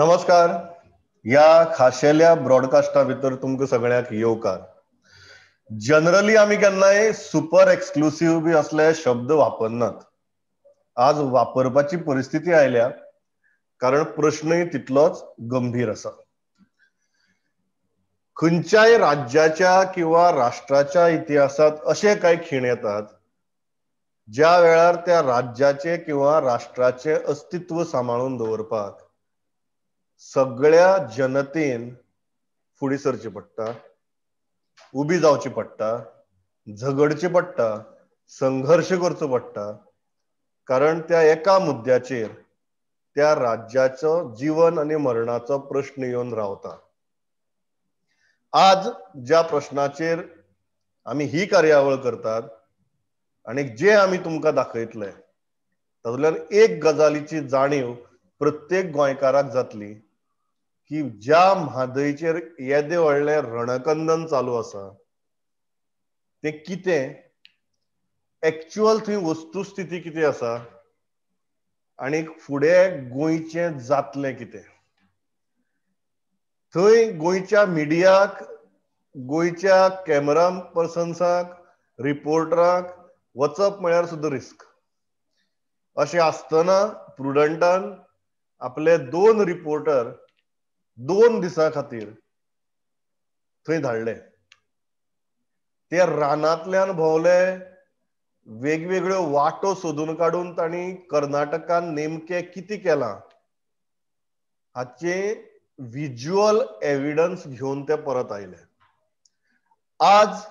नमस्कार. या खाशेल्या ब्रॉडकास्टा भितर तुमकां सगळ्यांक येवकार. जनरली आमी केन्नाय सुपर एक्सक्लुसीव बी असले शब्द वापरनात. आज वापरपाची परिस्थिती आयल्या कारण प्रश्नय तितलोच गंभीर आसा. खंयच्याय राज्याच्या किंवा राष्ट्राच्या इतिहासात अशे कांय खीण येतात ज्या वेळार त्या राज्याचे किंवा राष्ट्राचे अस्तित्व सांबाळून दवरपाक सगळ्या जनतेन फुडें सरचें पडटा, उबी जावची पडटा, झगडचें पडटा, संघर्श करचो पडटा. कारण त्या एका मुद्द्याचेर त्या राज्याचो जीवन आनी मरणाचो प्रश्न येवन रावता. आज ज्या प्रश्नाचेर आमी ही कार्यावळ करतात आनी जे आमी तुमकां दाखयतले तातूंतल्यान एक गजालीची जाणीव प्रत्येक गोंयकाराक जातली की ज्या म्हादयचेर येदें व्हडलें रणकंदन चालू आसा तें कितें, एक्चुअल थंय वस्तुस्थिती कितें आसा आनी फुडें गोंयचें जातलें कितें. थंय गोंयच्या मिडियाक, गोंयच्या कॅमेरा पर्सन्साक, रिपोर्टराक वचप म्हळ्यार सुद्दां रिस्क. अशें आसतना प्रुडंटान आपले 2 रिपोर्टर 2 दिसां खातीर थंय धाडले. ते रानांतल्यान भोंवले, वेगवेगळ्यो वाटो सोदून काडून तांणी कर्नाटकान नेमकें कितें केलां हाचे विज्युअल एविडन्स घेवन ते परत आयले. आज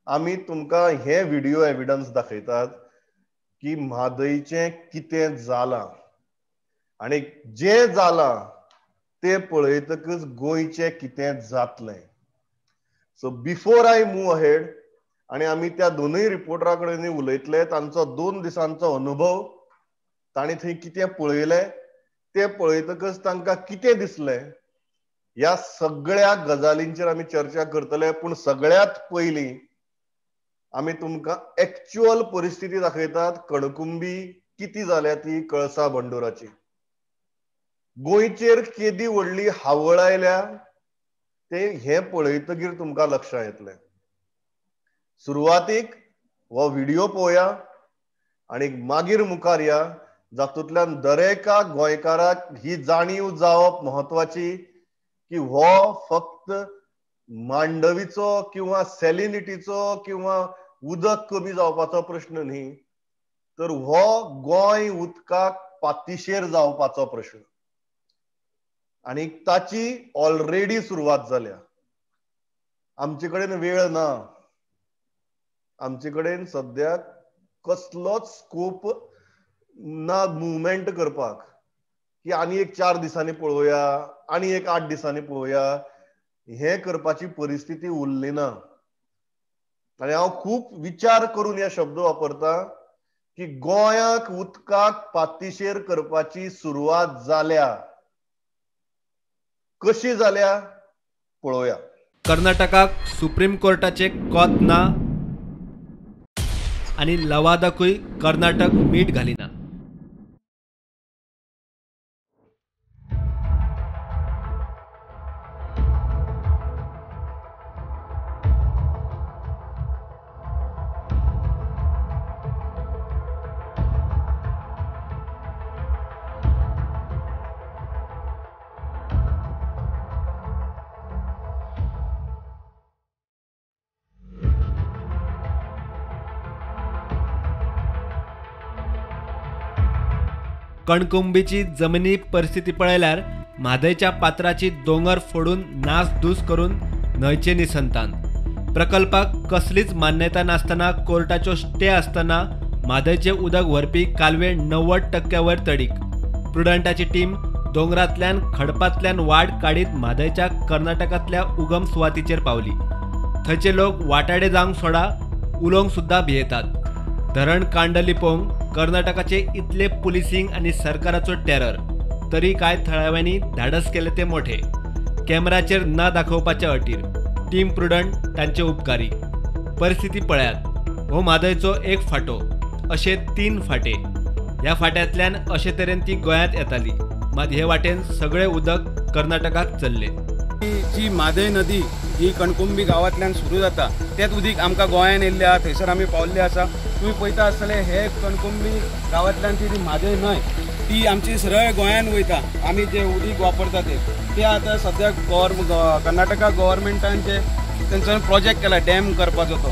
आमी तुमकां हे व्हिडिओ एविडन्स दाखयतात की म्हादयचें कितें जालां आनी जें जालां तें पळयतकच गोंयचें कितें जातलें. So before I move ahead, आनी आमी त्या दोनूय रिपोर्टरा कडेन उलयतले, तांचो 2 दिसांचो अनुभव, तांणी थंय कितें पळयलें, तें पळयतकच तांकां कितें दिसलें, ह्या सगळ्या गजालींचेर आमी चर्चा करतले. पूण सगळ्यांत पयलीं आमी तुमकां एक्चुअल परिस्थिती दाखयतात. कणकुंबी कितें जाल्या ती कळसा बंडोराची, गोंयचेर केदी व्हडली हावळ आयल्या ते हें पळयतकीर तुमकां लक्षांत येतलें. सुरवातीक हो व्हिडिओ पळोवया आनी मागीर मुखार या, जातूंतल्यान दरेका गोंयकाराक ही जाणीव जावप म्हत्वाची की हो फक्त मांडवीचो किंवा सॅलिनिटीचो किंवा उदक कमी जावपाचो प्रश्न न्ही, तर हो गोंय उदकाक पातिशेर जावपाचो प्रश्न आनी ताची ऑलरेडी सुरवात जाल्या. आमचे कडेन वेळ ना, आमचे कडेन सद्याक कसलोच स्कोप ना मुवमेंट करपाक की आनी एक 4 दिसांनी पळोवया, आनी एक 8 दिसांनी पळोवया, हें करपाची परिस्थिती उरली ना. आनी हांव खूब विचार करून हे शब्द वापरता की गोंयाक उदकाक पातिशेर करपाची सुरवात जाल्या. कशी जाल्या पळोवया. कर्नाटकाक सुप्रीम कोर्टाचे कोत ना आनी लवादाकूय कर्नाटक मीठ घालिना. कणकुंबीची जमिनी परिस्थिती पळयल्यार म्हादयच्या पात्राची दोंगर फोडून नासधूस करून न्हंयचे निसंतान. प्रकल्पाक कसलीच मान्यता नासतना, कोर्टाच्यो स्टे आसतना म्हादयचें उदक व्हरपी कालवे 90% वयर तडीक. प्रुडंटाची टीम दोंगरांतल्यान खडपांतल्यान वाट काडीत म्हादयच्या कर्नाटकांतल्या उगम सुवातीचेर पावली. थंयचे लोक वाटाडे जावंक सोडा, उलोवंक सुद्दां भियेतात. धरण कांड लिपोवंक कर्नाटकाचे इतले पुलिसींग आनी सरकाराचो टेरर, तरी कांय थळाव्यांनी धाडस केले ते मोठे. कॅमेराचेर न दाखोवपाच्या अटीर टीम प्रुडंट तांचे उपकारी. परिस्थिती पळयात, हो म्हादयचो एक फांटो, अशे 3 फांटे. ह्या फांट्यांतल्यान अशे तरेन ती गोंयांत येताली. मात हे वाटेन सगळे उदक कर्नाटकाक चल्ले. जी म्हादय नदी ही कणकुंबी गांवांतल्यान सुरू जाता तेच उदीक आमकां गोंयान येयल्लें आहा, थंयसर आमी पावल्ले आसा. तुमी पळयता आसतले हे कणकुंबी गांवांतल्यान ती म्हादय न्हंय ती आमची सरळ गोंयान वयता. आमी जे उदीक वापरता ते आतां सद्याक कर्नाटका गव्हर्मेंटान जे तेंचो प्रोजेक्ट केला डॅम करपाचो, तो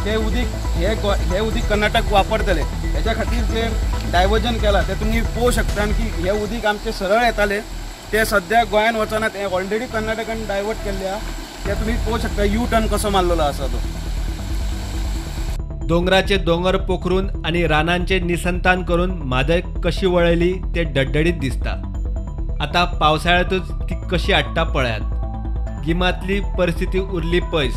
ते उदीक हे उदीक कर्नाटक वापरतले. हेच्या खातीर जे डायवर्जन केला ते तुमी पळोवंक शकता की हे उदीक आमचे सरळ येताले ते सद्याक गोंयान वचना, ते ऑलरेडी कर्नाटकान डायवर्ट केल्ले आहा. ते तुमी पळोवंक शकता यू टर्न कसो मारलेलो आसा तो. दोंगराचे दोंगर पोखरून आनी रानांचे निसंतान करून म्हादय कशी वळयली ते डड्डडीत दिसता. आतां पावसाळ्यांतूच ती कशी हाडटा पळयात. गिमांतली परिस्थिती उरली पयस.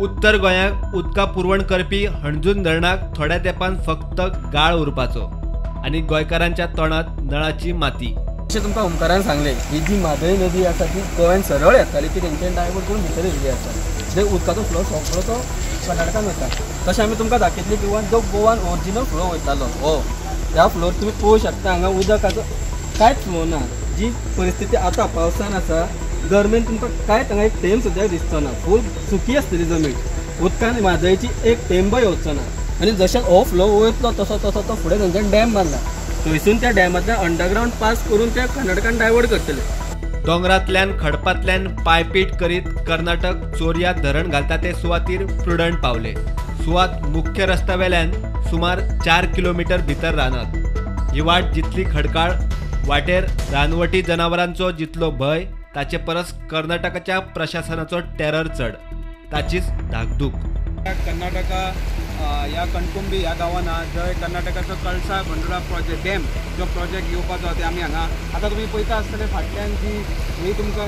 उत्तर गोंयाक उदका पुरवण करपी हणजून धरणाक थोड्या तेंपान फक्त गाळ उरपाचो आनी गोंयकारांच्या तोंडांत नळाची माती. अशें तुमकां ओमकारान सांगलें, ही जी म्हादय नदी आसा ती गोंयान सरळ येताली, ती तेंच्यानी डायवर्ट करून भितर येयल्ली आसा. जे उदकाचो फ्लो सगळो तो कर्नाटकान वता. तशें आमी तुमकां दाखयतली किंवा जो गोवान ओरिजिनल फ्लो वयतालो हो ह्या फ्लोर तुमी पळोवंक शकता. हांगा उदकाचो कांयच फ्लो ना. जी परिस्थिती आतां पावसान आसा, गरमेन तुमकां कांयच हांगा एक थेंब सुद्दां दिसचो ना. फूल सुकी आसतली जमीन, उदकान म्हादयची एक थेंबय येवचो ना. आनी जशें हो फ्लो वयतलो तसो तसो तो फुडें तेंच्यानी डॅम बांदला, थंयसून त्या डॅमांतल्यान अंडरग्रावंड पास करून त्या कर्नाटकान डायवर्ट करतले. दोंगरांतल्यान खडपांतल्यान पायपीट करीत कर्नाटक चोरया धरण घालता ते सुवातीर प्रुडंट पावले. सुवात मुख्य रस्त्या वेल्यान सुमार 4 किलोमीटर भितर रानात. ही वाट जितली खडकाळ, वाटेर रानवटी जनावरांचो जितलो भंय, ताचे परस कर्नाटकाच्या प्रशासनाचो टेरर चड, ताचीच धाकधूक. कर्नाटका ह्या कणकुंबी ह्या गांवान जंय कर्नाटकाचो कळसा भंडुरा प्रोजेक्ट डॅम जो प्रोजेक्ट येवपाचो ते आमी हांगा आतां तुमी पळयता आसतले. फाटल्यान जी ही तुमकां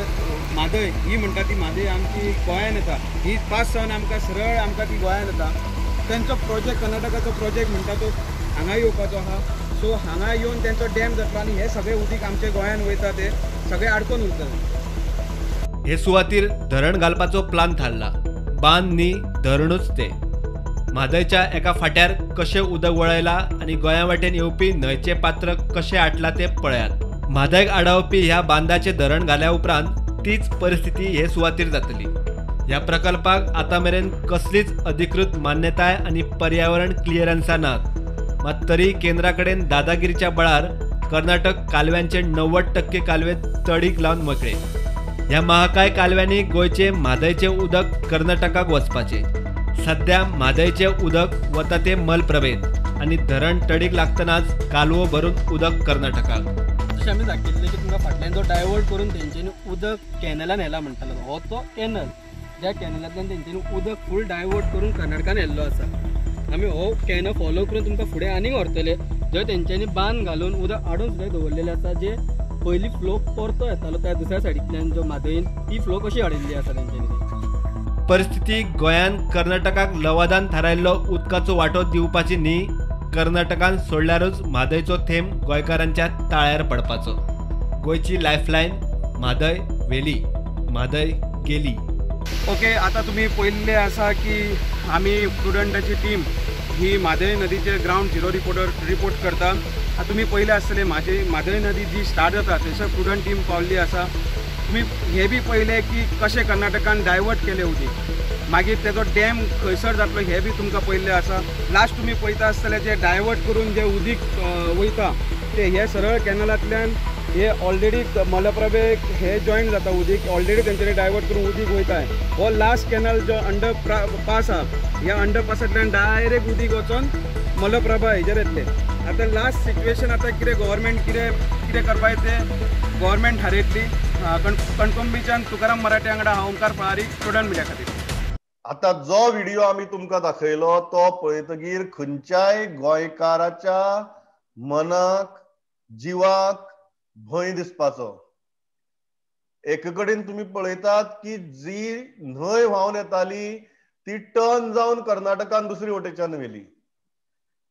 म्हादय ही म्हणटा ती म्हादय आमची गोंयान येता, ही पास जावन आमकां सरळ आमकां ती गोंयान येता. तेंचो प्रोजेक्ट कर्नाटकाचो प्रोजेक्ट म्हणटा तो हांगा येवपाचो आहा. सो हांगा येवन तेंचो डॅम जातलो आनी हे सगळे उदीक आमचे गोंयान वयता ते सगळे आडकोन उरतले. हे सुवातीर धरण घालपाचो प्लान थारला. बांद न्ही धरणूच ते. म्हादयच्या एका फाट्यार कशें उदक वळयलां आनी गोंया वाटेन येवपी न्हंयचें पात्र कशें आटलां तें पळयात. म्हादयक आडावपी ह्या बांदाचें धरण घाल्या उपरांत तीच परिस्थिती हे सुवातीर जातली. ह्या प्रकल्पाक आतां मेरेन कसलीच अधिकृत मान्यताय आनी पर्यावरण क्लियरन्सां नात. मात तरी केंद्रा कडेन दादागिरीच्या बळार कर्नाटक कालव्यांचे 90% कालवे तडीक लावन मेकळे. ह्या महाकाय कालव्यांनी गोंयचे म्हादयचें उदक कर्नाटकाक वचपाचें. सद्या म्हादयचें उदक वता ते मलप्रभेंत आनी धरण तडीक लागतनाच कालवो भरून उदक कर्नाटकाक. तशें आमी दाखयल्लें की तुमकां फाटल्यान जो डायवर्ट करून तेंच्यांनी उदक कॅनलान व्हेला म्हणटालो, हो तो कॅनल, ज्या कॅनलांतल्यान तेंच्यांनी उदक फूल डायवर्ट करून कर्नाटकान व्हेल्लो आसा. आमी हो कॅनल फॉलो करून तुमकां फुडें आनीक व्हरतले, जंय तेंच्यांनी बांद घालून उदक आडोवन सुद्दां दवरलेलें आसा. जे पयलीं फ्लो परतो येतालो त्या दुसऱ्या सायडींतल्यान जो म्हादयन ती फ्लो कशी हाडिल्ली आसा तेंच्यांनी. परिस्थिती गोंयान कर्नाटकाक लवादान थारायल्लो उदकाचो वांटो दिवपाची न्ही, कर्नाटकान सोडल्यारूच म्हादयचो थेंब गोंयकारांच्या ताळ्यार पडपाचो. गोंयची लायफलायन म्हादय व्हेली, म्हादय गेली. ओके, आतां तुमी पळयल्लें आसा की आमी प्रुडंटाची टीम ही म्हादय नदीचेर ग्रावंड झिरो रिपोर्ट करता. आतां तुमी पळयलें आसतलें म्हादय नदी जी स्टार्ट जाता थंयसर प्रुडंट टीम पावल्ली आसा. तुमी हें बी पळयलें की कशें कर्नाटकान डायवर्ट केलें उदीक, मागीर तेजो डॅम खंयसर जातलो हें बी तुमकां पळयल्लें आसा. लास्ट तुमी पळयता आसतले जे डायवर्ट करून जे उदीक वयता ते हे सरळ कॅनलांतल्यान हे ऑलरेडी मलप्रभेक हे जॉयन जाता उदीक, ऑलरेडी तेंच्यांनी डायवर्ट करून उदीक वयता. हो लास्ट कॅनल जो अंडर पास आहा, ह्या अंडर पासांतल्यान डायरेक्ट उदीक वचोन मलप्रभा हेजेर येतलें. आतां लास्ट सिट्युएशन आतां कितें गव्हर्मेंट कितें कितें करपाचें तें गव्हर्मेंट थारयतली. कणकुंबीच्यान तुकाराम मराठे वांगडा हांव ओंकार फळारी, स्टुडंट मिडिया खातीर. आतां जो व्हिडिओ आमी तुमकां दाखयलो तो पळयतगीर खंयच्याय गोंयकाराच्या मनाक जिवाक भंय दिसपाचो. एक कडेन तुमी पळयतात की जी न्हंय व्हांवन येताली ती टर्न जावन कर्नाटकान दुसरी वटेच्यान व्हेली.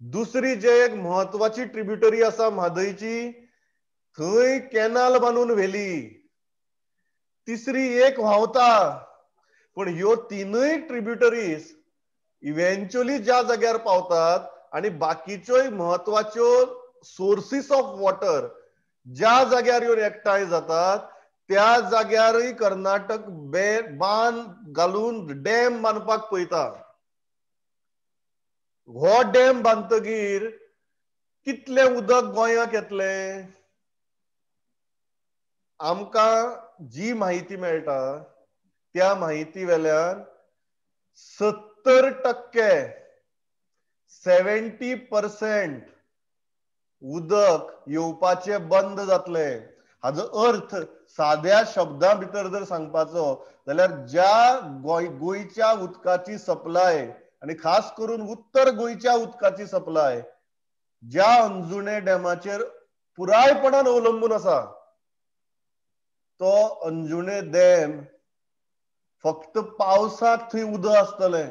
दुसरी जे एक म्हत्वाची ट्रिब्युटरी आसा म्हादयची, थंय कॅनाल बांदून व्हेली. तिसरी एक व्हांवता. पण ह्यो तिनूय ट्रिब्युटरीज इव्हेंच्युअली ज्या जाग्यार पावतात आनी बाकीच्योय म्हत्वाच्यो सोर्सीस ऑफ वॉटर ज्या जाग्यार येवन एकठांय जातात त्या जाग्यारय कर्नाटक बांद घालून डॅम बांदपाक पळयता. हो डॅम बांदतगीर कितलें उदक गोंयाक येतलें? आमकां जी म्हायती मेळटा त्या म्हायती वेल्यान 70% 70% उदक येवपाचें बंद जातलें. हाजो अर्थ साद्या शब्दां भितर जर सांगपाचो जाल्यार ज्या गोंयच्या उदकाची सप्लाय आनी खास करून उत्तर गोंयच्या उदकाची सप्लाय ज्या अंजुणे डॅमाचेर पुरायपणान अवलंबून आसा तो अंजुणे डॅम फक्त पावसाक थंय उदक आसतलें.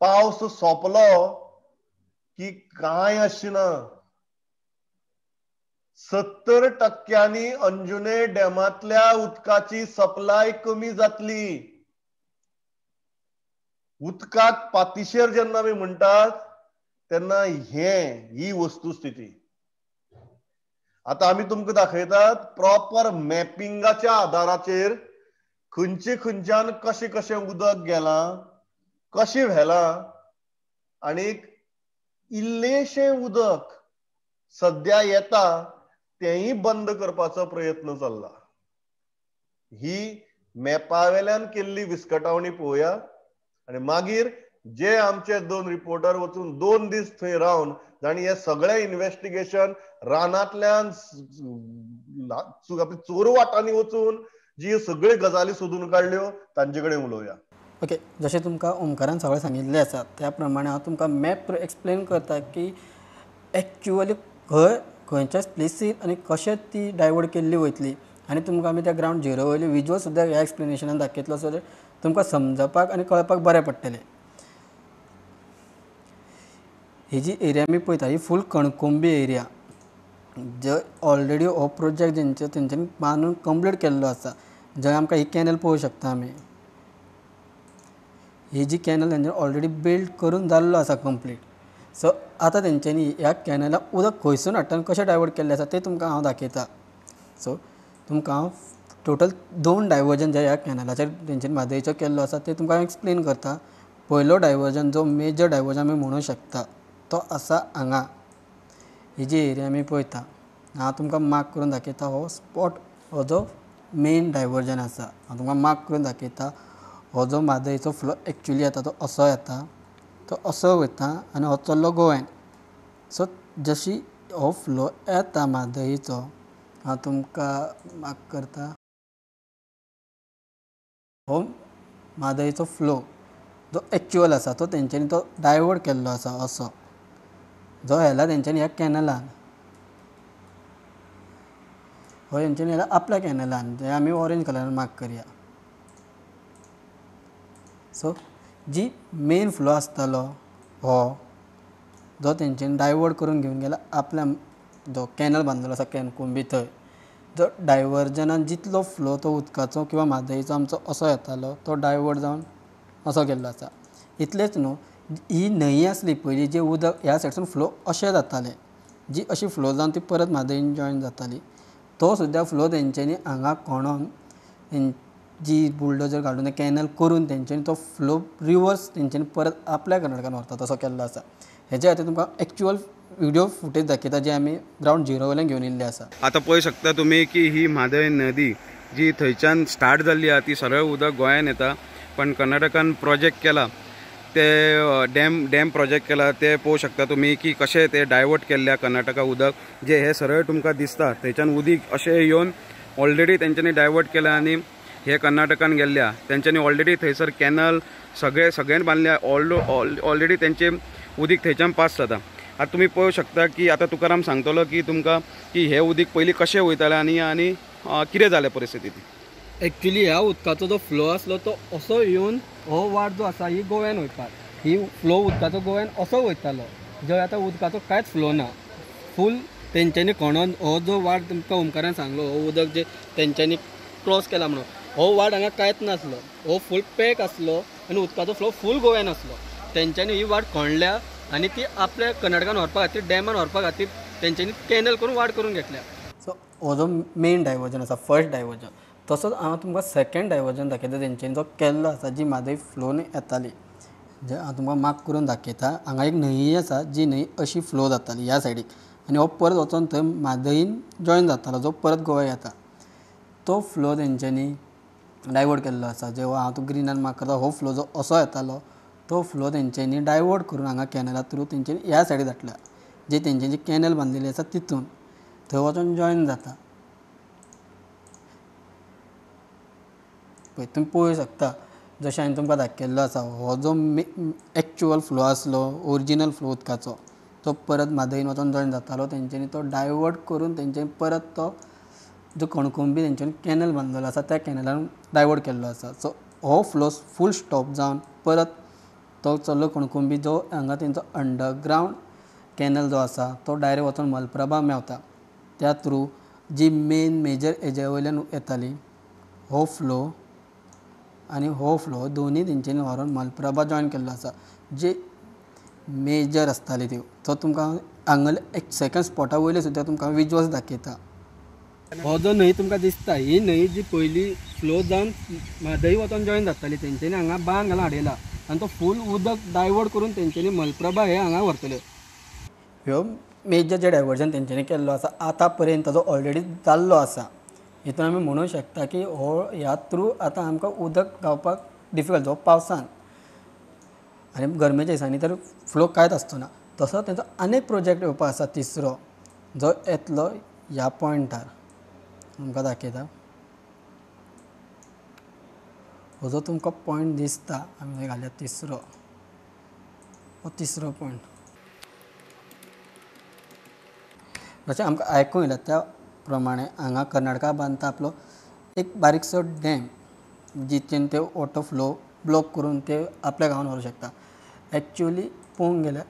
पावस सोंपलो की कांय आसना. 70% अंजुणे डॅमांतल्या उदकाची सप्लाय कमी जातली. उदकाक पातिशेर जेन्ना आमी म्हणटात तेन्ना ही वस्तुस्थिती. आतां आमी तुमकां दाखयतात प्रॉपर मॅपिंगाच्या आदाराचेर खंयचे खंयच्यान कशें कशें उदक गेलां, कशें व्हेलां आनी इल्लेशें उदक सद्या येता तेंय बंद करपाचो प्रयत्न चल्ला. ही मॅपा वेल्यान केल्ली विस्कटावणी पळोवया आनी मागीर जे आमचे 2 रिपोर्टर वचून 2 दीस थंय रावन जाणी हे सगळे इन्व्हेस्टिगेशन रानांतल्यान चोरवाटांनी वचून जी सगळ्यो गजाली सोदून काडल्यो तांचे कडेन उलोवया. ओके, जशें तुमकां ओमकारान सगळें सांगिल्लें आसा त्या प्रमाणे हांव तुमकां मॅप एक्सप्लेन करता की एक्चुअली खंय खंयच्याच प्लेसीर आनी कशें ती डायवर्ट केल्ली वयतली आनी तुमकां आमी त्या ग्रावंड झिरो वयली विजुअल सुद्दां ह्या एक्सप्लेनेशनान दाखयतलो सो तुमकां समजपाक आनी कळपाक बरें पडटलें. ही जी एरिया आमी पळयता ही फूल कणकुंबी एरिया जंय ऑलरेडी हो प्रोजेक्ट जेंचे तेंच्यांनी बांदून कंप्लीट केल्लो आसा. जंय आमकां ही कॅनल पळोवंक शकता आमी. ही जी कॅनल तेंच्यांनी ऑलरेडी बिल्ड करून जाल्लो आसा कंप्लीट. सो आतां तेंच्यांनी ह्या कॅनलाक उदक खंयसून हाडटा आनी कशें डायवर्ट केल्लें आसा तें तुमकां हांव दाखयता. सो तुमकां हांव टोटल 2 डायवर्जन जे ह्या कॅनलाचेर तेंच्यांनी म्हादयचो केल्लो आसा तें तुमकां हांव एक्सप्लेन करता. पयलो डायवर्जन जो मेजर डायवर्जन आमी म्हणूंक शकता तो आसा हांगा. ही जी एरिया आमी पळयता हांव तुमकां मार्क करून दाखयता. हो स्पॉट हो जो मेन डायवर्जन आसा हांव तुमकां मार्क करून दाखयता. हो जो म्हादयचो फ्लो एक्चुली येता तो असो येता, तो असो वयता आनी हो चल्लो गोव्यान. सो जशी हो फ्लो येता म्हादयचो हांव तुमकां मार्क करता. हो म्हादयचो फ्लो जो एक्चुअल आसा तो तेंच्यांनी तो डायवर्ट केल्लो आसा असो जो व्हेला तेंच्यांनी ह्या कॅनलान. हो तेंच्यांनी व्हेला आपल्या कॅनलान जे आमी ऑरेंज कलरान मार्क करया. सो जी मेन फ्लो आसतालो हो जो तेंच्यांनी डायवर्ट करून घेवन गेला आपल्या जो कॅनल बांदलेलो आसा कणकुंबी थंय जो डायवर्जनान जितलो फ्लो तो उदकाचो किंवा म्हादयचो आमचो असो येतालो तो डायवर्ट जावन असो गेल्लो आसा. इतलेंच न्हू, ही न्हंय आसली पयलीं जें उदक ह्या सायडसून फ्लो अशें जातालें जी अशी फ्लो जावन ती परत म्हादयन जॉयन जाताली तो सुद्दां फ्लो तेंच्यांनी हांगा खणोन जी बुलडोजर काडून कॅनल करून तेंच्यांनी तो फ्लो रिवर्स तेंच्यांनी परत आपल्या कर्नाटकान व्हरता तसो केल्लो आसा. हेच्या खातीर तुमकां एक्चुअल व्हिडियो फुटेज दाखयता जे आमी ग्रावंड झिरो वयल्यान घेवन येयल्ले आसा. आतां पळय शकता तुमी की ही म्हादय नदी जी थंयच्यान स्टार्ट जाल्ली आसा ती सरळ उदक गोंयान येता, पण कर्नाटकान प्रोजेक्ट केला ते डॅम प्रोजेक्ट केला ते पळोवंक शकता तुमी की कशें ते डायवर्ट केल्ल्या कर्नाटका उदक जे हे सरळ तुमकां दिसता थंयच्यान उदीक अशें येवन ऑलरेडी तेंच्यांनी डायवर्ट केला आनी हे कर्नाटकान गेल्ल्या तेंच्यांनी ऑलरेडी थंयसर कॅनल सगळे सगळ्यान बांदल्या ऑलरेडी तेंचे उदीक थंयच्यान पास जाता. आतां तुमी पळोवंक शकता की आतां तुकाराम सांगतलो की तुमकां की हे उदीक पयलीं कशें वयतालें आनी आनी कितें जालें परिस्थिती. एक्चुली ह्या उदकाचो जो फ्लो आसलो तो असो येवन हो वाट जो आसा ही गोव्यान वयपाक ही फ्लो उदकाचो गोव्यान असो वयतालो जंय आतां उदकाचो कांयच फ्लो ना. फूल तेंच्यांनी खणोन हो जो वाट तुमकां ओमकारान सांगलो हो उदक जे तेंच्यांनी क्रॉस केला म्हणून हो वाट हांगा कांयच नासलो, हो फूल पॅक आसलो आनी उदकाचो फ्लो फूल गोव्यान आसलो. तेंच्यांनी ही वाट खणल्या आनी ती आपल्या कर्नाटकान व्हरपा खातीर डॅमान व्हरपा खातीर तेंच्यांनी कॅनल करून वाट करून घेतल्या. सो हो जो मेन डायवर्जन आसा, फर्स्ट डायवर्जन, तसोच हांव तुमकां सेकेंड डायवर्जन दाखयता तेंच्यांनी जो केल्लो आसा, जी म्हादय फ्लोन येताली, जे हांव तुमकां मार्क करून दाखयता. हांगा एक न्हंय आसा, जी न्हंय अशी फ्लो जाताली ह्या सायडीक आनी हो परत वचोन थंय म्हादयीन जॉयन जातालो, जो परत गोवा येता. तो फ्लो तेंच्यांनी डायवर्ट केल्लो आसा. जेव्हा हांव तो ग्रिनान मार्क करता, हो फ्लो जो असो येतालो तो फ्लो तेंच्यांनी डायवर्ट करून हांगा कॅनला थ्रू तेंच्यांनी ह्या सायडीक धाडला, जे तेंच्यांनी कॅनल बांदिल्ली आसा तितून थंय वचोन जॉयन जाता. पळय तुमी पळोवंक शकता, जशें हांवें तुमकां दाखयल्लो आसा, हो जो एक्चुअल फ्लो आसलो, ओरिजिनल फ्लो उदकाचो, तो परत म्हादयन वचोन जॉयन जातालो. तेंच्यांनी तो डायवर्ट करून तेंच्यांनी परत तो जो कणकुंबी तेंच्यांनी कॅनल बांदलेलो आसा त्या कॅनलान डायवर्ट केल्लो आसा. सो हो फ्लो फूल स्टॉप जावन परत तो चल्लो कणकुंबी, जो हांगा तेंचो अंडरग्रावंड कॅनल जो आसा तो डायरेक्ट वचोन मलप्रभा मेवता. त्या थ्रू जी मेन मेजर हेज्या वयल्यान येताली, हो फ्लो आनी हो फ्लो दोनूय तेंच्यांनी व्हरोन मलप्रभा जॉयन केल्लो आसा, जे मेजर आसताली त्यो. तो तुमकां हांगा एक सेकंड स्पॉटा वयले सुद्दां तुमकां विजुअल्स दाखयता. हो जो न्हंय तुमकां दिसता, ही न्हंय जी पयली फ्लो जावन म्हादय वचोन जॉयन जाताली, तेंच्यांनी हांगा बांद घालून हाडयला आनी तो फूल उदक डायवर्ट करून तेंच्यांनी मलप्रभा हे हांगा व्हरतले. ह्यो मेजर जे डायवर्जन तेंच्यांनी केल्लो आसा आतां पर्यंत जो ऑलरेडी जाल्लो आसा, हितून आमी म्हणूंक शकता की हो ह्या थ्रू आतां आमकां उदक गावपाक डिफिकल्ट, जो पावसान आनी गरमेच्या दिसांनी तर फ्लो कांयच आसचो ना. तसो तेंचो आनीक प्रोजेक्ट येवपा आसा, तिसरो जो येतलो ह्या पॉयंटार तुमकां दाखयता. हो जो तुमकां पॉयंट दिसता, आमी घालया तिसरो, हो तिसरो पॉयंट. जशें आमकां आयकूंक येयला त्या प्रमाणे हांगा कर्नाटका बांदता आपलो एक बारीकसो डॅम, जितून ते वॉटर फ्लो ब्लॉक करून ते आपल्या गांवान व्हरूंक शकता. एक्चुअली पळोवंक गेल्यार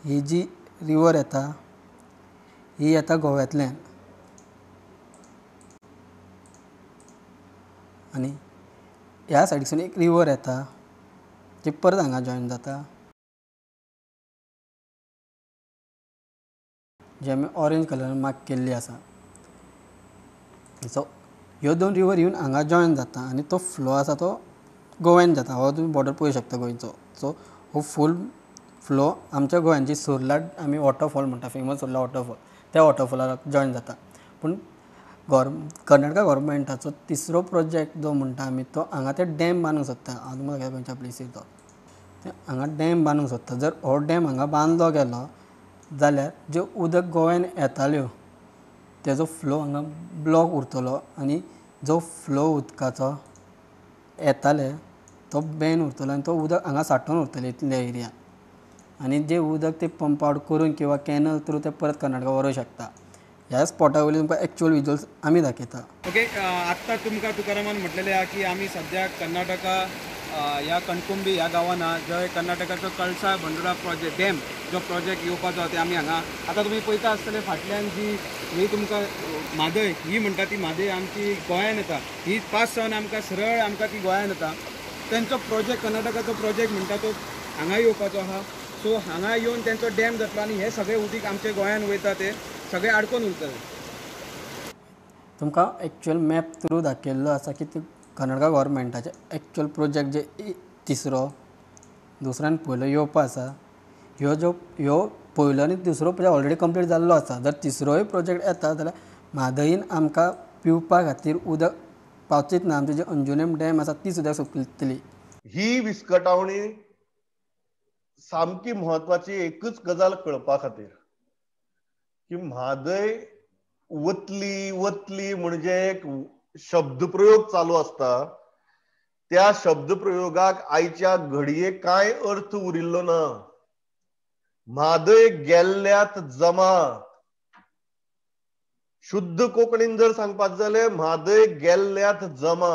ही जी रिवर येता ही येता गोव्यांतल्यान आनी ह्या सायडीसून एक रिवर येता ती परत हांगा जॉयन जाता, जी आमी ऑरेंज कलरान मार्क केल्ली आसा. सो ह्यो दोन रिवर येवन हांगा जॉयन जाता आनी तो फ्लो आसा तो गोव्यान जाता. हो तुमी बॉर्डर पळोवंक शकता गोंयचो. सो हो फूल फ्लो आमच्या गोंयान जी सुर्ला आमी वॉटरफॉल म्हणटा, फेमस सुर्ला वॉटरफॉल, त्या वॉटरफॉलाक जॉयन जाता. पूण कर्नाटका गव्हर्मेंटाचो तिसरो प्रोजेक्ट जो म्हणटा आमी, तो हांगा ते डॅम बांदूंक सोदता. हांव तुमकां दाखयता खंयच्या प्लेसीर तो हांगा डॅम बांदूंक सोदता. जर हो डॅम हांगा बांदलो गेलो जाल्यार ज्यो उदक गोव्यान येताल्यो तेजो फ्लो हांगा ब्लॉक उरतलो आनी जो फ्लो उदकाचो येताले तो बॅन उरतलो आनी तो उदक हांगा सांठोवन उरतलें इतल्या एरियान, आनी जें उदक ते पंप आवट करून किंवा कॅनल थ्रू ते परत कर्नाटका व्हरूंक शकता. ह्या स्पॉटा वयले तुमकां एक्चुअल विजुअल्स आमी दाखयता. ओके, आत्तां तुमकां तुकारामान म्हटलेलें आहा की आमी सद्याक कर्नाटका ह्या कणकुंबी ह्या गांवान आहा, जंय कर्नाटकाचो कळसा भंडुरा प्रोजेक्ट डॅम जो प्रोजेक्ट येवपाचो आहा ते आमी हांगा आतां तुमी पळयता आसतले. फाटल्यान जी ही तुमकां म्हादय ही म्हणटा ती म्हादय आमची गोंयान येता, ही पास जावन आमकां सरळ आमकां ती गोंयान येता. तेंचो प्रोजेक्ट कर्नाटकाचो प्रोजेक्ट म्हणटा तो हांगा येवपाचो आहा. सो हांगा येवन तेंचो डॅम जातलो आनी हे सगळे उदीक आमच्या गोंयान वयता ते सगळे आडकोन उरतले. तुमकां एक्चुअल मॅप थ्रू दाखयल्लो आसा की ते कर्नाटका गव्हर्मेंटाचे एक्चुअल प्रोजेक्ट जे तिसरो, दुसरो आनी पयलो येवपा आसा. ह्यो जो ह्यो पयलो आनी दुसरो प्रोजेक्ट ऑलरेडी कंप्लीट जाल्लो आसा. जर तिसरोय प्रोजेक्ट येता जाल्यार म्हादयीन आमकां पिवपा खातीर उदक पावचीच ना. आमची जी अंजुनेम डॅम आसा ती सुद्दां सुकतली. ही विस्कटावणी सामकी म्हत्वाची एकच गजाल कळपा खातीर की म्हादय वतली वतली म्हणजे एक शब्दप्रयोग चालू आसता, त्या शब्दप्रयोगाक आयच्या घडये कांय अर्थ उरिल्लो ना. म्हादय गेल्ल्यात जमा, शुद्ध कोंकणीन जर सांगपाक जाल्यार म्हादय गेल्ल्यात जमा.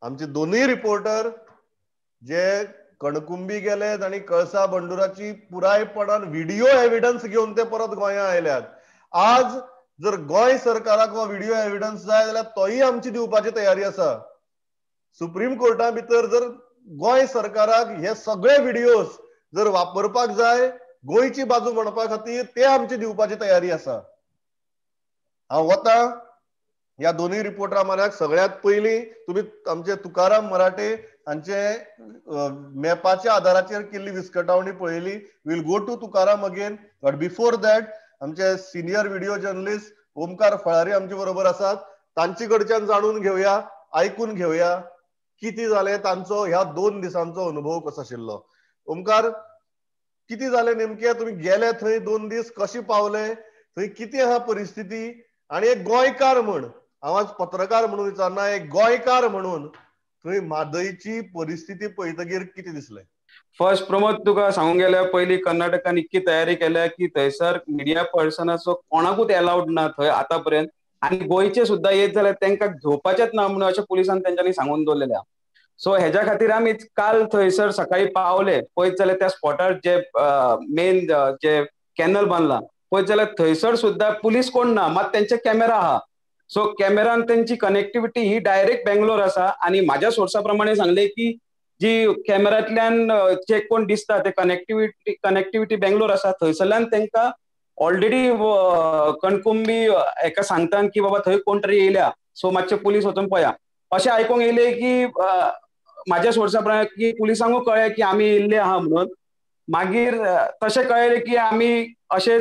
आमचे दोनूय रिपोर्टर जे कणकुंबी गेलेत आनी कळसा बंडुराची पुरायपणान व्हिडिओ एविडन्स घेवन ते परत गोंया आयल्यात. आज जर गोंय सरकाराक हो व्हिडिओ एविडन्स जाय जाल्यार तोय आमची दिवपाची तयारी आसा. सुप्रीम कोर्टा भितर जर गोंय सरकाराक हे सगळे व्हिडिओज जर वापरपाक जाय गोंयची बाजू म्हणपा खातीर, ते आमची दिवपाची तयारी आसा. हांव वता ह्या दोनूय रिपोर्टरा म्हऱ्याक. सगळ्यांत पयलीं तुमी आमचे तुकाराम मराठे हांचे मॅपाच्या आदाराचेर केल्ली विस्कटावणी पळयली. We'll go to Tukaram again, but before that आमचे senior video journalist Omkar Falari आमचे बरोबर आसात. तांचे कडच्यान जाणून घेवया, आयकून घेवया कितें जालें, तांचो ह्या 2 दिसांचो अनुभव कसो आशिल्लो. ओमकार, कितें जालें नेमकें? तुमी गेले थंय 2 दीस, कशें पावले थंय, कितें आहा परिस्थिती? आनी एक गोंयकार म्हण, हांव आज पत्रकार म्हणून विचारना, एक गोंयकार म्हणून थंय म्हादयची परिस्थिती पळयतगीर कितें दिसलें? फर्स्ट प्रमोद, तुका सांगूंक गेल्यार पयलीं कर्नाटकान इतकी तयारी केल्या की थंयसर मिडिया पर्सनाचो कोणाकूच एलावड ना थंय आतां पर्यंत, आनी गोंयचे सुद्दां येत जाल्यार तांकां घेवपाचेच ना म्हणून अशें पुलिसान तेंच्यांनी सांगून दवरलेलें. सो हेज्या खातीर आमी काल थंयसर सकाळी पावले. पळयत जाल्यार त्या स्पॉटार जे मेन जे कॅनल बांदला पळयत जाल्यार थंयसर सुद्दां पुलीस कोण ना, मात तेंचे कॅमेरा आहा. सो कॅमेरान तेंची कनेक्टिविटी ही डायरेक्ट बेंगलोर आसा. आनी म्हाज्या सोर्सा प्रमाणे सांगले की जी कॅमेरांतल्यान जे कोण दिसता ते कनेक्टिविटी बेंगलोर आसा. थंयसरल्यान तांकां ऑलरेडी कणकुंबी एका सांगतात की बाबा थंय कोण तरी येयल्या, सो मातशे पुलीस वचून पळया. अशें आयकूंक येयलें की म्हाज्या सोर्सा प्रमाणे की पुलिसांकूय कळ्ळें की आमी येयल्ले आहा म्हणून. मागीर तशें कळ्ळें की आमी अशें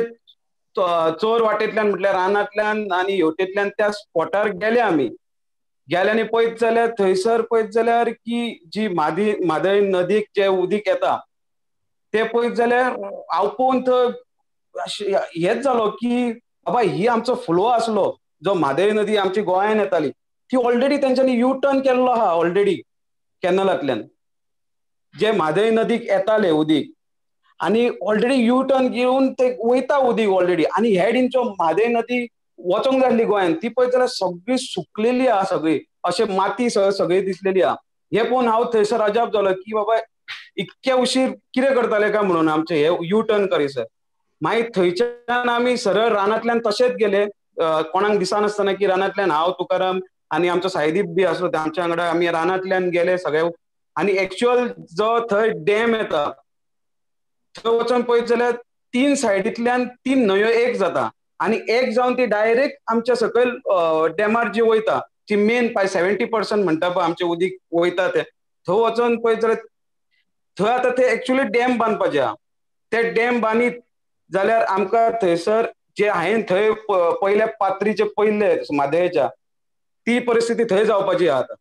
चोर वाटेंतल्यान म्हटल्यार रानांतल्यान आनी हेवटेंतल्यान त्या स्पॉटार गेले. आमी गेले आनी पळयत जाल्यार थंयसर पळयत जाल्यार की जी म्हादय नदीक जे उदीक येता ते पळयत जाल्यार हांव पळोवन थंय हेच जालो की बाबा ही आमचो फ्लो आसलो जो म्हादय नदी आमची गोंयान येताली ती ऑलरेडी तेंच्यांनी यू टर्न केल्लो आहा ऑलरेडी कॅनलांतल्यान जे म्हादय नदीक येताले उदीक, आनी ऑलरेडी यू टर्न घेवन ते वयता उदीक ऑलरेडी. आनी हेडींचो म्हादय नदी वचोंक जाय आसली गोंयान ती पळयत जाल्यार सगळी सुकलेली आहा, सगळी अशें माती सगळी दिसलेली आहा. हे पळोवन हांव थंयसर अजाप जालो की बाबा इतके उशीर कितें करताले काय म्हणून आमचे हे यू टर्न करीसर. मागीर थंयच्यान आमी सरळ रानांतल्यान तशेंच गेले, कोणाक दिसनासतना की रानांतल्यान हांव, तुकाराम आनी आमचो साईदीप बी आसलो आमच्या वांगडा, आमी रानांतल्यान गेले सगळे. आनी एक्चुअल जो थंय डॅम येता थंय वचोन पळयत जाल्यार 3 सायडींतल्यान 3 न्हंयो एक जाता आनी एक जावन ती डायरेक्ट आमच्या सकयल डॅमार जी वयता ती मेन पाय 70% म्हणटा पळय आमचें उदीक वयता तें, थंय वचोन पळयत जाल्यार थंय आतां ते एक्चुअली डॅम बांदपाचे आहा. ते डॅम बांदीत जाल्यार आमकां थंयसर जे हांवें थंय पयल्या पात्रीचे पयले म्हादयच्या ती परिस्थिती थंय जावपाची आहा आतां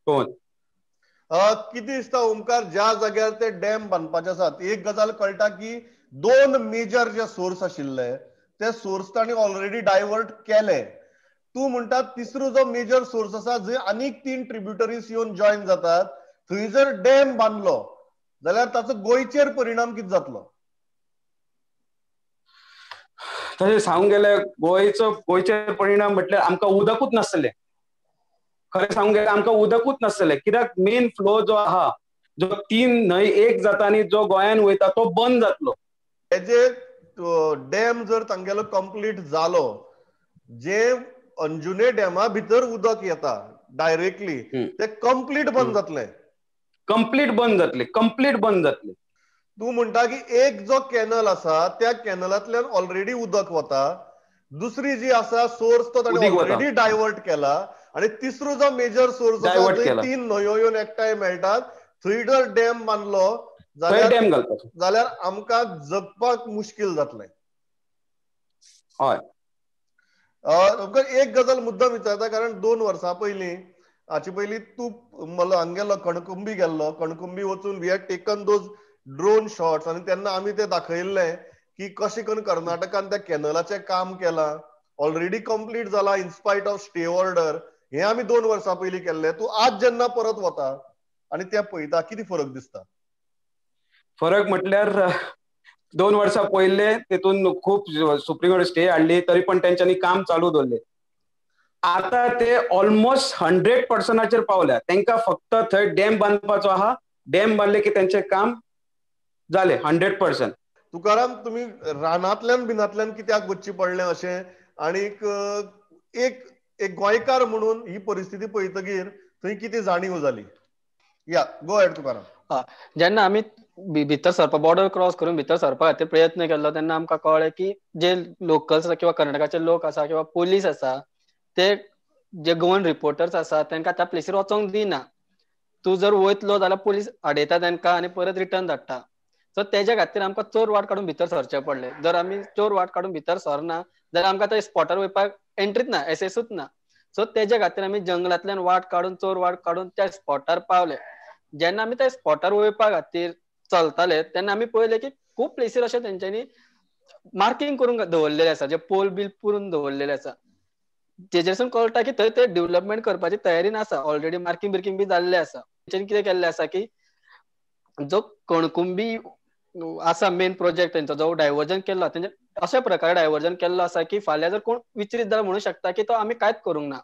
पळोवन. कितें दिसता ओमकार, ज्या जाग्यार ते डॅम बांदपाचे आसात, एक गजाल कळटा की 2 मेजर जे सोर्स आशिल्ले ते सोर्स तांणी ऑलरेडी डायवर्ट केले. तूं म्हणटा तिसरो जो मेजर सोर्स आसा जंय आनीक 3 ट्रिब्युटरीज येवन जॉयन जातात थंय जर डॅम बांदलो जाल्यार ताचो गोंयचेर परिणाम कितें जातलो? तशें सांगूंक गेल्यार गोंयचेर परिणाम म्हटल्यार आमकां उदकूच नासतलें. खरें सांगूंक गेल्यार आमकां उदकूच नासतलें, कित्याक मेन फ्लो जो आहा जो 3 न्हंय एक जाता आनी जो गोंयान वयता तो बंद जातलो. हेजे डॅम जर तांगेलो कंप्लीट जालो, जे अंजुने डॅमा भितर उदक येता डायरेक्टली ते कंप्लीट बंद जातले. कंप्लीट बंद जातले, कंप्लीट बंद जातले. तूं म्हणटा की एक जो कॅनल आसा त्या कॅनलांतल्यान ऑलरेडी उदक वता, दुसरी जी आसा सोर्स तो ताणें ऑलरेडी डायवर्ट केला, आनी तिसरो जो मेजर सोर्स आसा 3 न्हंयो येवन एकठांय मेळटात थंय जर डॅम बांदलो जाल्यार आमकां जगपाक मुश्कील जातलें. हय, एक गजाल मुद्दाम विचारता कारण 2 वर्सां पयलीं हाचे पयलीं तूं हांगा गेल्लो, कणकुंबी गेल्लो. कणकुंबी वचून we had taken those drone shots आनी तेन्ना आमी ते दाखयल्ले की कशें करून कर्नाटकान त्या कॅनलाचें काम केलां, ऑलरेडी कंप्लीट जाला in spite of stay order. हे आमी 2 वर्सां पयलीं केल्ले. तूं आज जेन्ना परत वता आनी ते पळयता कितें फरक दिसता? फरक म्हटल्यार 2 वर्सां पयले तेतून खूब सुप्रीम कोर्ट स्टे हाडली तरी पण तेंच्यांनी काम चालू दवरले. आता ते ऑलमोस्ट 100% पावल्या. तेंका फक्त थंय डॅम बांदपाचो आहा, डॅम बांदले की तेंचे काम जाले 100%. तुकाराम, तुम्ही रानांतल्यान बिनांतल्यान कित्याक वचचें पडलें अशें, आणीक एक एक गोंयकार म्हणून ही परिस्थिती पळयतगीर थंय कितें जाणीव जाली? या, गो अहेड तुकाराम. जेन्ना आमी भितर सरपा, बॉर्डर क्रॉस करून भितर सरपा खातीर प्रयत्न केल्लो तेन्ना आमकां कळ्ळें की जे लोकल्स किंवा कर्नाटकाचे लोक आसा किंवा पोलीस आसा ते जे गोवन रिपोर्टर्स आसा तांकां त्या प्लेसीर वचोंक दिना. तूं जर वयतलो जाल्यार पोलीस आडयता तांकां आनी परत रिटर्न धाडटा. सो तेज्या खातीर आमकां चोर वाट काडून भितर सरचें पडलें. जर आमी चोर वाट काडून भितर सरना जाल्यार आमकां त्या स्पॉटार वयपाक एंट्रीच ना, एसेसूच ना. सो तेज्या खातीर आमी जंगलांतल्यान वाट काडून, चोर वाट काडून त्या स्पॉटार पावले. जेन्ना आमी त्या स्पॉटार वयपा खातीर चलताले तेन्ना आमी पळयलें की खूब प्लेसीर अशें तेंच्यांनी मार्कींग करून दवरलेलें आसा, जे पोल बील पुरून दवरलेले आसा, तेजेसून कळटा की थंय ते डेव्हलपमेंट करपाची तयारी नासा. ऑलरेडी मार्कींग बिर्कींग बी जाल्लें आसा. तेंच्यांनी कितें केल्लें आसा की जो कणकुंबी आसा मेन प्रोजेक्ट तेंचो जो डायवर्जन केल्लो, तेंचे अशा प्रकारे डायवर्जन केल्लो आसा की फाल्यां जर कोण विचरीत जाल्यार म्हणू शकता की तो आमी कांयच करूंक ना.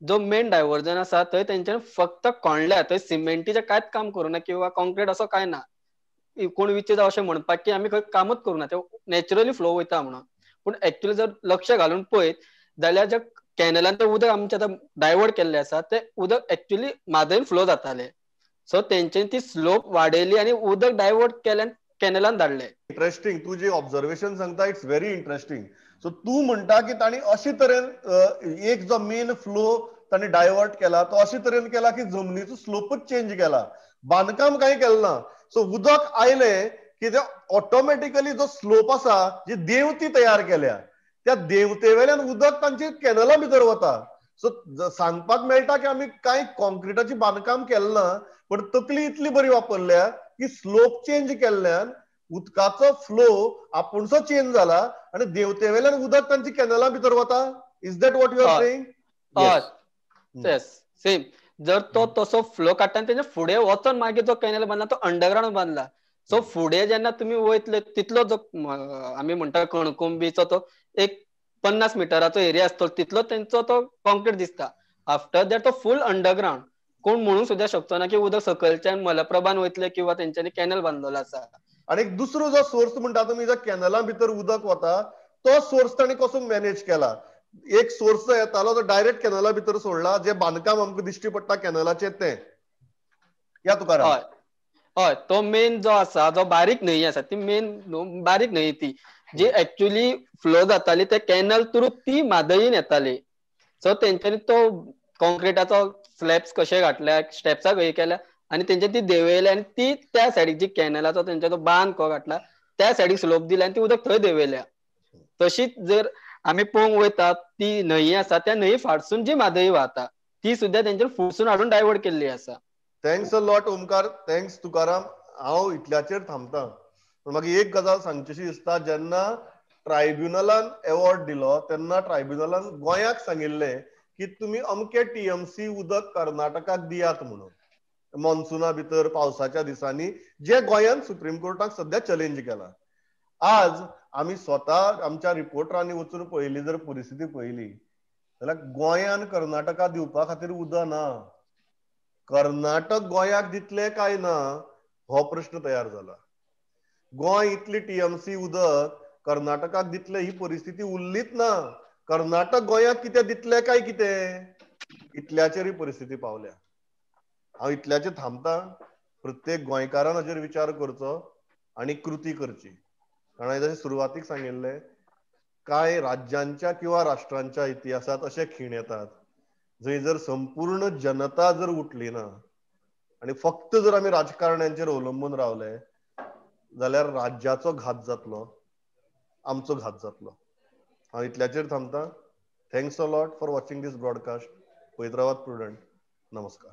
जो मेन डायवर्जन आसा थंय तेंच्यांनी फक्त कोंडल्या, थंय सिमेंटीचें कांयच काम करूं ना किंवा कॉन्क्रीट असो कांय ना. कोण विचरीत अशें म्हणपाक की आमी खंय कामूच करूं ना, ते नॅचरली फ्लो वयता म्हणून. पूण एक्चुअली जर लक्ष घालून पळयत जाल्यार ज्या कॅनलान तें उदक आमचें आतां डायवर्ट केल्लें आसा तें उदक एक्चुअली म्हादयन फ्लो जातालें. सो तेंच्यांनी ती स्लोप वाडयली आनी उदक डायवर्ट केल्यान कॅनलान धाडलें. इंट्रस्टींग, तूं जे ऑब्जर्वेशन सांगता it's very interesting. सो तूं म्हणटा की तांणी अशे तरेन एक जो मेन फ्लो तांणी डायवर्ट केला तो अशे तरेन केला की जमनीचो स्लोपूच चेंज केला, बांदकाम कांय केलें ना. सो उदक आयलें की ते ऑटोमॅटिकली जो स्लोप आसा, जी देंवती तयार केल्या त्या देंवते वेल्यान उदक तांचे कॅनला भितर वता. सो सांगपाक मेळटा की आमी कांय कॉन्क्रिटाचें बांदकाम केलें ना, पण तकली इतली बरी वापरल्या की स्लोप चेंज केल्ल्यान उदकाचो फ्लो आपूणसो चेंज जाला आनी देंवते वेल्यान उदक तांचे कॅनला भितर वता. Is that what you are saying? Yes, same. जर तो तसो फ्लो काडटा आनी तेच्या फुडें वचोन मागीर जो कॅनल बांदला तो अंडरग्रावंड बांदला. सो फुडें जेन्ना तुमी वयतले तितलो जो आमी म्हणटा कणकुंबीचो तो एक 50 मिटराचो एरिया आसतलो तितलो तेंचो तो कॉन्क्रीट दिसता. आफ्टर that तो फूल अंडरग्रावंड, कोण म्हणूंक सुद्दां शकचो ना की उदक सकयलच्यान मलप्रभान वयतले किंवा तेंच्यांनी कॅनल बांदलेलो आसा. आनी एक दुसरो जो सोर्स म्हणटा तुमी, जो कॅनला भितर उदक वता तो सोर्स तांणी कसो मॅनेज केला? एक सोर्स जो येतालो तो डायरेक्ट कॅनला भितर सोडला, जे बांदकाम आमकां दिश्टी पडटा कॅनलाचें तें. या तुकाराम. हय हय, तो मेन जो आसा, जो बारीक न्हंय आसा ती मेन बारीक न्हंय ती जी एक्चुअली फ्लो जाताली ते कॅनल थ्रू ती म्हादयीन येताली. सो तेंच्यांनी तो कॉन्क्रिटाचो स्लॅब्स कशे घातल्या, स्टेप्सां खंय केल्या आनी तेंच्यांनी ती देंवयली आनी ती त्या सायडीक जी कॅनलाचो तेंच्या तो बांद को घातला त्या सायडीक स्लोप दिल्या आनी ती उदक थंय देंवयल्या. तशीच जर आमी पळोवंक वयता ती न्हंय आसा त्या न्हंय फाटसून जी म्हादय वाहता ती सुद्दां तेंच्यानी फुडसून हाडून डायवर्ट केल्ली आसा. Thanks a lot Omkar, thanks Tukaram. हांव इतल्याचेर थांबता, पूण म्हाका एक गजाल सांगचीशी दिसता. जेन्ना ट्रायब्युनलान एवॉर्ड दिलो तेन्ना ट्रायब्युनलान गोंयाक सांगिल्लें की तुमी अमके टीएमसी उदक कर्नाटकाक दियात म्हणून मॉन्सुना भितर पावसाच्या दिसांनी, जे गोंयान सुप्रीम कोर्टाक सद्या चॅलेंज केला. आज आमी स्वता आमच्या रिपोर्टरांनी वचून पळयली, जर परिस्थिती पळयली जाल्यार गोंयान कर्नाटका दिवपा खातीर उदक ना, कर्नाटक गोंयाक दितले काय ना हो प्रश्न तयार जाला. गोंय इतली टीएमसी उदक कर्नाटकाक दितले ही परिस्थिती उरलीच ना. कर्नाटक गोंयाक कितें दितले काय कितें, इतल्याचेर ही परिस्थिती पावल्या. हांव इतल्याचेर थांबता. प्रत्येक गोंयकारान हाचेर विचार करचो आनी कृती करची. कारण हांवें जशें सुरवातीक सांगिल्लें, कांय राज्यांच्या किंवा राष्ट्रांच्या इतिहासांत अशे खीण येतात जंय जर संपूर्ण जनता जर उठली ना आनी फक्त जर आमी राजकारण्यांचेर अवलंबून रावले जाल्यार राज्याचो घात जातलो, आमचो घात जातलो. हांव इतल्याचेर थांबता. Thanks a lot for watching this broadcast. पळयत रावात प्रुडंट. नमस्कार.